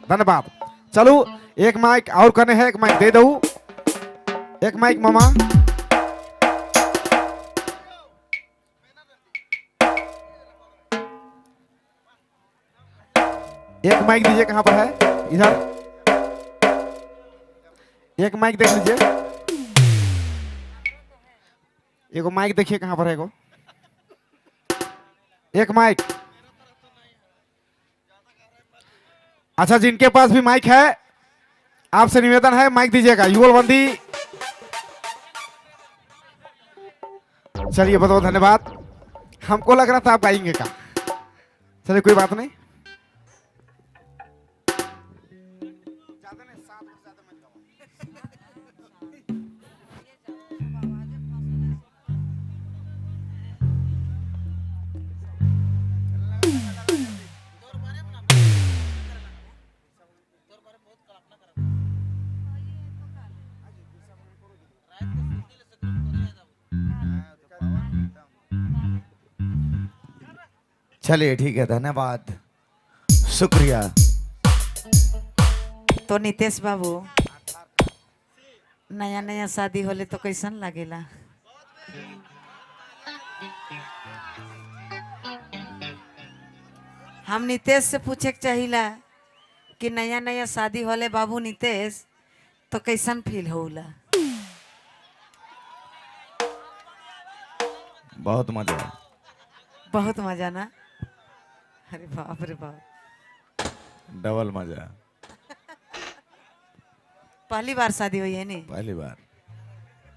धन्यवाद। चलो एक माइक और करने है, एक माइक दे दो, एक माइक मामा। एक माइक दीजिए, कहाँ पर है? इधर एक माइक देख लीजिए, एगो माइक देखिए कहाँ पर है एगो, एक माइक। अच्छा, जिनके पास भी माइक है आपसे निवेदन है माइक दीजिएगा। युगलबंदी, चलिए बहुत बहुत धन्यवाद। हमको लग रहा था आप गाएंगे का, चलिए कोई बात नहीं। चलिए ठीक है, धन्यवाद, शुक्रिया। तो नितेश बाबू, नया नया शादी होले तो कैसन लागेला? हम नितेश से पूछे के चाहिला कि नया नया शादी होले बाबू नितेश तो कैसन फील होला? बहुत मजा, बहुत मजा ना? अरे बाप रे बाप, डबल मजा। पहली बार शादी हुई है नहीं? पहली बार।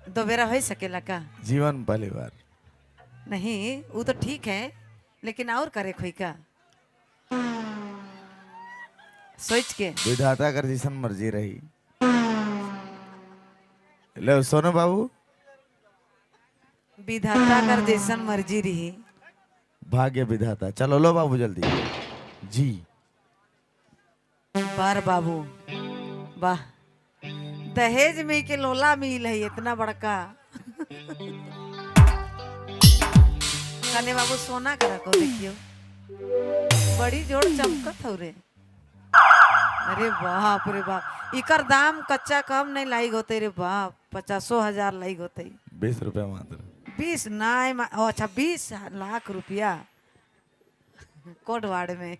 दोबारा हो सकेला का? जीवन पहली बार। नहीं वो तो ठीक है, लेकिन और करे खोई का सोच के। विधाता कर जिसन मर्जी रही। ले सोनू बाबू, विधाता कर जैसन मर्जी रही, भाग्य विधाता। चलो लो बाबू जल्दी जी। बार बाबू वाह, दहेज में के लोला मिल है इतना बड़का। कने बाबू सोना का रखो, देखियो बड़ी जोर चमकत हो रे। अरे बाप रे बाप, इकर दाम कच्चा कम नहीं लाइक होते रे बाप, 50,000 लाइक होते। 20 रुपया मात्र। 20 नहीं, अच्छा 20 लाख रुपया कोटवाड़ में।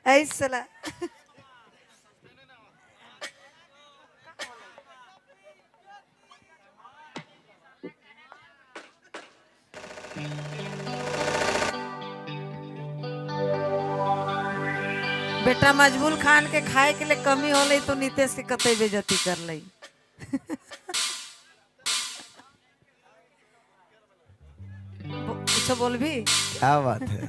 ऐसा बेटा मजबूल खान के खाए के लिए कमी होले तो नितेश के कते बेइज्जती कर ली। कुछ बोल भी? क्या बात है,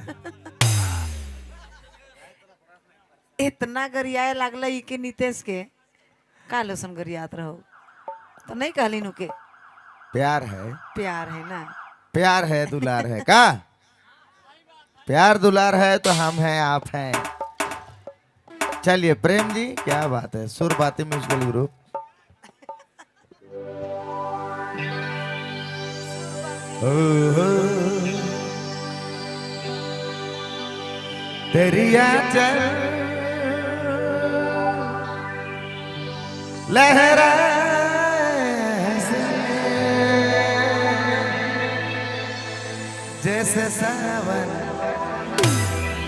इतना गरियाए लागल के नितेश के का लोसन गरियात रहो तो नहीं कहली नु के प्यार है, प्यार है ना, प्यार है दुलार है का प्यार दुलार है तो हम हैं आप हैं। चलिए प्रेम जी, क्या बात है, सुरबाती म्यूजिकल ग्रुप। तेरी आंचल लहरा जैसे सावन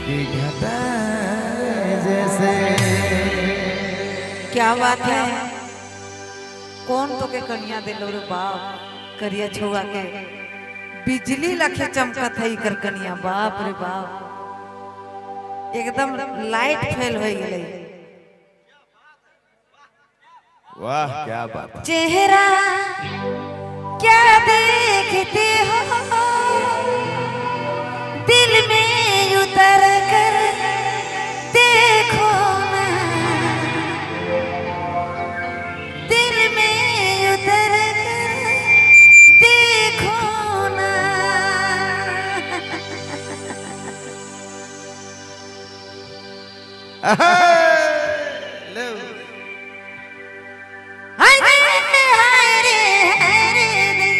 की घटा जैसे। क्या बात है, कौन तो के कनिया दे लो रे बाप, करिया छुआ के बिजली लखे चमकत है कर कनिया, बाप रे बाप एकदम लाइट फेल हो गई। वाह क्या बात है। चेहरा क्या देखते हो दिल में उतर कर देखो ना, दिल में उतर कर देखो ना। हाय रे हाय रे हाय रे।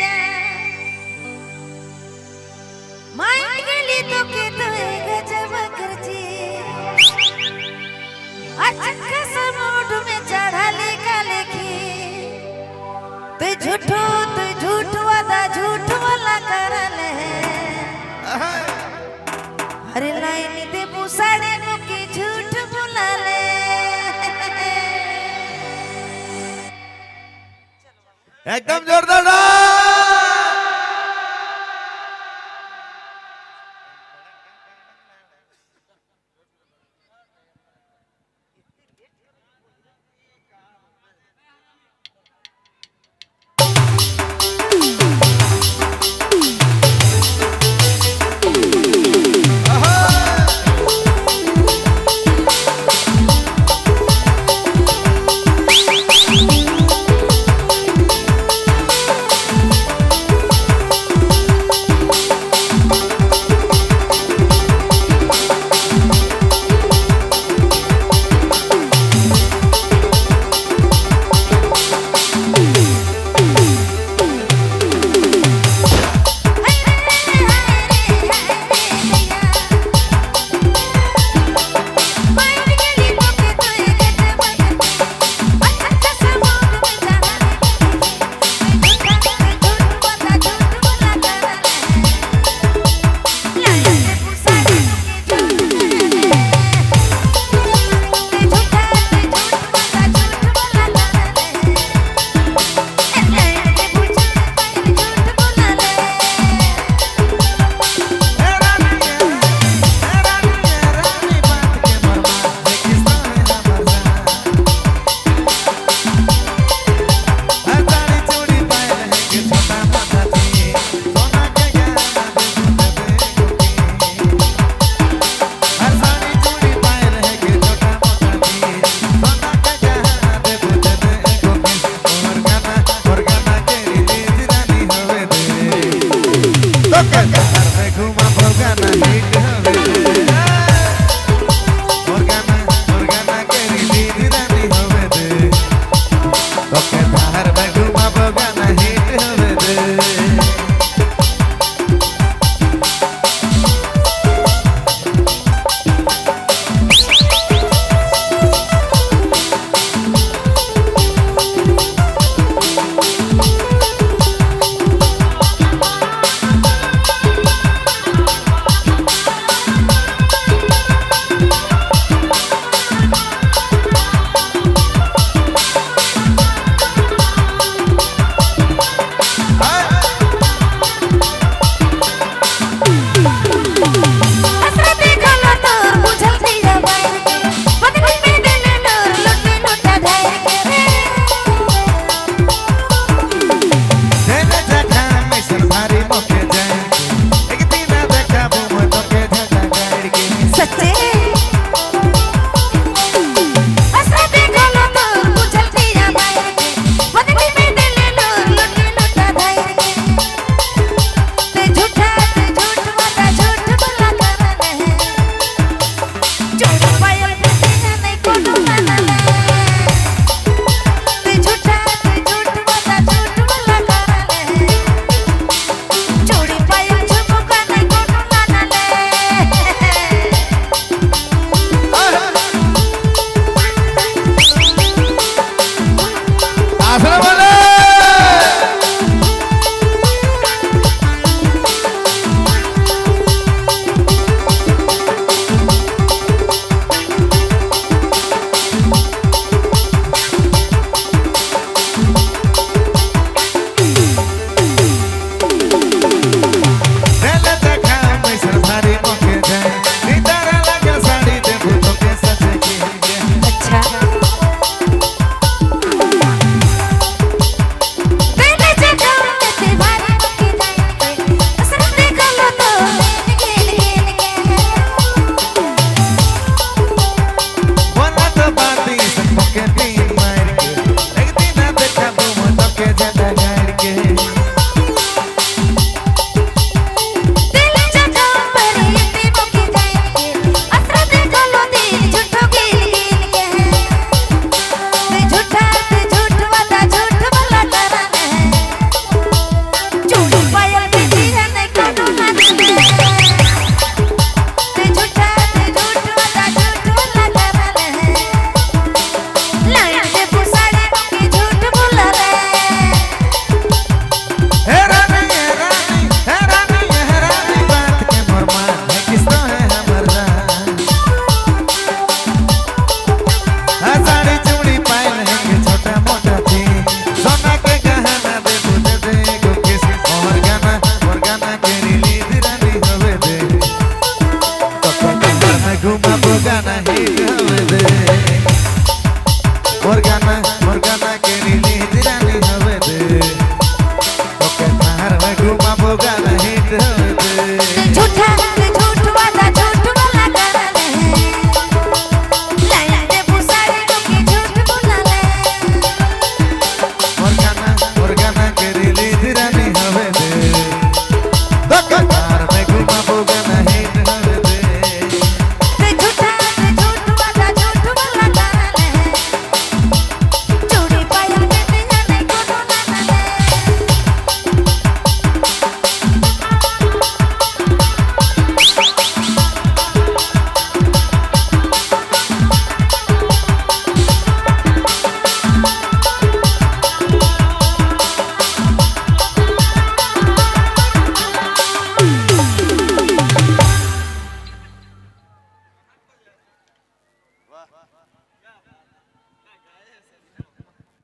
तू झूठो, तू झूठ वादा झूठ वाला करल है। अरे लाइन दे साड़ी मुके झूठ बोला ले। एकदम जोरदार डांस।